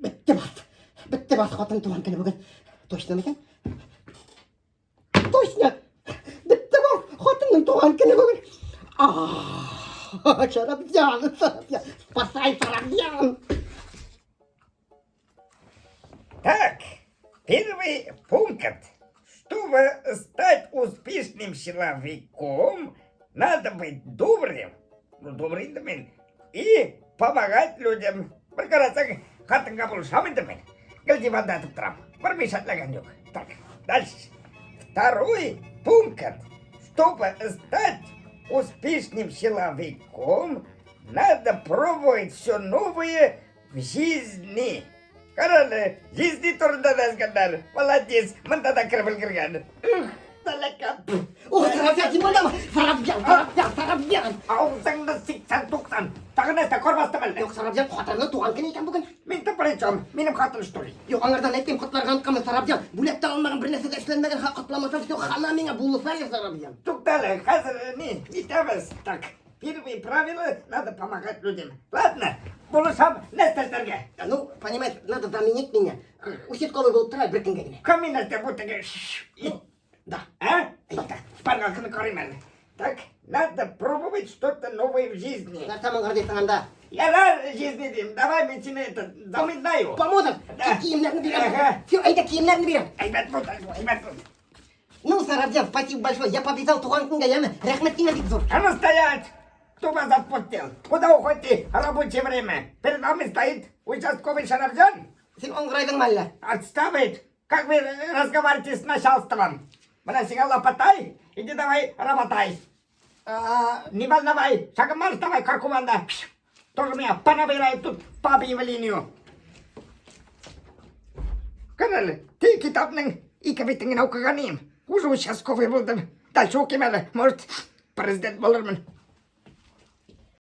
Бетте бас. Бетте бас, хатын туган көне бүген. Точно микән? Точно! Бетте бас, хатынның туган көне бүген. А, Шарапҗан, Шарапҗан, спасай, Шарапҗан! Так, первый пункт. Чтобы стать успешным человеком, надо быть добрым, ну, добрый инде мин, и помогать людям. Бер карасаң, хатынга булышам инде мин. Гел диванда ятып торам. Бер мешәтләгән юк. Так, дальше. Второй пункт. Чтобы стать успешным человеком, надо пробовать все новое в жизни. Карале, жизни турында да язганнар. Молодец, монда да кереп өлгергән. Ух, Тәләкә. О, Сарабьян, син мондамы? Сарабьян, Сарабьян, Сарабьян. Авызыңны 80-90. Тагы нәрсә, кар бастым әллә? Юк, Сарабьян, хатынның туган көне икән бүген. Мин тә при чем? Минем хатын что ли? Юк, аңардан әйтмим, котларга онытканмын, Сарабьян. Бүләк тә алмаган, бер нәрсә дә эшләнмәгән, ха, котламасам, все, хана миңа, булыса әле, Сарабьян. Туктале, хәзер ни, итәбез. Так, первое правило, надо помогать людям. Ладно, булышам, нәрсә эшләргә? Ну, понимаешь, надо заменить меня. Участковый булып тора бер көнгә генә. Кем мин нәрсә бу теге? Ну, да. А? Тукта, шпаргалканы карыйм әле. Так, надо пробовать что-то новое в жизни. Нәрсә мыңгырдыйсың анда? Ярар, жизни дим, давай мин сине это, замедляю. Поможешь? Да. Киемнәрне бирәм. Ага. Все, әйдә киемнәрне бирәм. Әйбәт бул, әйбәт бул. Ну, Сарабьян, спасибо большое. Я побежал туган көнгә, яме. Рәхмәт сиңа бик зур. А ну стоять! Кто вас отпустил? Куда уходите? Рабочее время. Перед вами стоит участковый Шарабжан. Син аңгырайдыңмы әллә? Отставить! Как вы разговариваете с начальством? Менә сиңа лопатай, иди давай работай. А, Не волновай, шагом марш давай, каркуманда. Тоже меня понабирает тут по объявлению. Карале, ты китапның ике битен генә укыган идем. Уже участковый булдым. Дальше укыйм әле, может, президент булырмын.